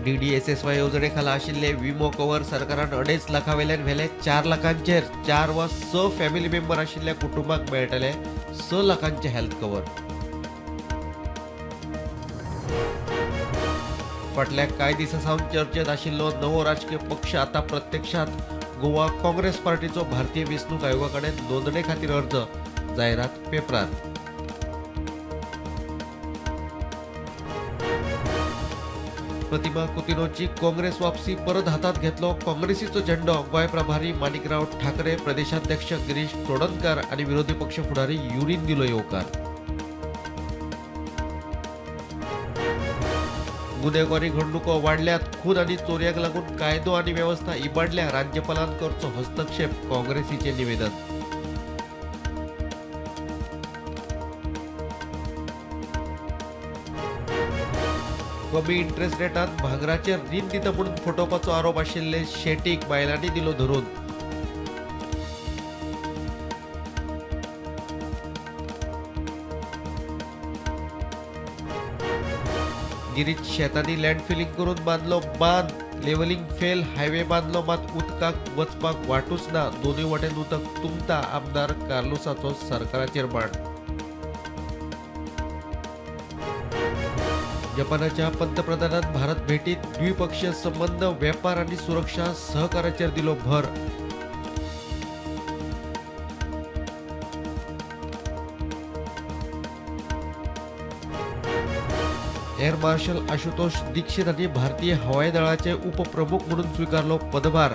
DDSSY येवजणे खाला आशिल्ले विमो कवर सरकारान 2.5 लाखां वेल्यान व्हेले 4 लाखांचेर. 4 वा 6 फॅमिली मेंबर आशिल्ल्या कुटुंबाक मेळटले 6 लाखांचे हेल्थ कवर. फाटल्या कांय दिसां सावन चर्चेत आशिल्लो नवो राजकीय पक्ष आतां प्रत्यक्षात गोवा काँग्रेस पार्टीचो भारतीय वेंचणूक आयोगा कडेन नोंदणे खातीर अर्ज, जायरात पेपरार. प्रतिमा कुतिन्होची काँग्रेस वापसी, परत हातात घेतलो काँग्रेसीचो झेंडो. गोंय प्रभारी माणिकराव ठाकरे, प्रदेशाध्यक्ष गिरीश चोडणकर आनी विरोधी पक्ष फुडारी युरीन दिलो येवकार. गुन्हेगारी घडणुको वाडल्यात, खून आनी चोरयांक लागून कायदो आनी वेवस्था इबाडल्या, राज्यपालान करचो हस्तक्षेप, काँग्रेसीचे निवेदन. कमी इंटरेस्ट रेटात भांगराचेर रीण दिता म्हणून फटोवपाचो आरोप आशिल्ले शेटीक बायलांनी दिलो धरून. गिरीश शेतांनी लँडफिलिंग करून बांदलो बांद, लेव्हलिंग फेल, हायवे बांदलो मात उदकाक वचपाक वाटूच ना, दोनूय वटेन उदक तुंबता, आमदार कार्लुसाचो सरकाराचेर बाण. जपानाच्या पंतप्रधानान भारत भेटीत द्विपक्षीय संबंध, वेपार आनी सुरक्षा सहकाराचेर दिलो भर. एअर मार्शल आशुतोष दीक्षित हांणी भारतीय हवाई दळाचे उपप्रमुख म्हणून स्वीकारलो पदभार.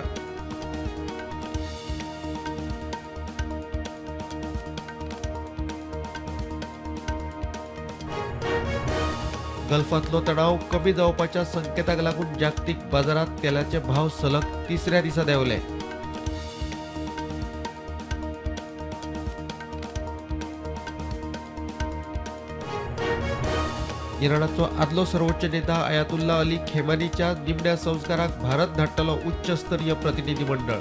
गल्फांतलो तणाव कमी जावपाच्या संकेताक लागून जागतीक बाजारात तेलाचे भाव सलग तिसऱ्या दिसा देंवले. इराणाचो आदलो सर्वोच्च नेता अयातुल्ला अली खेमानीच्या निमण्या संस्काराक भारत धाडटलो उच्चस्तरीय प्रतिनिधी मंडळ.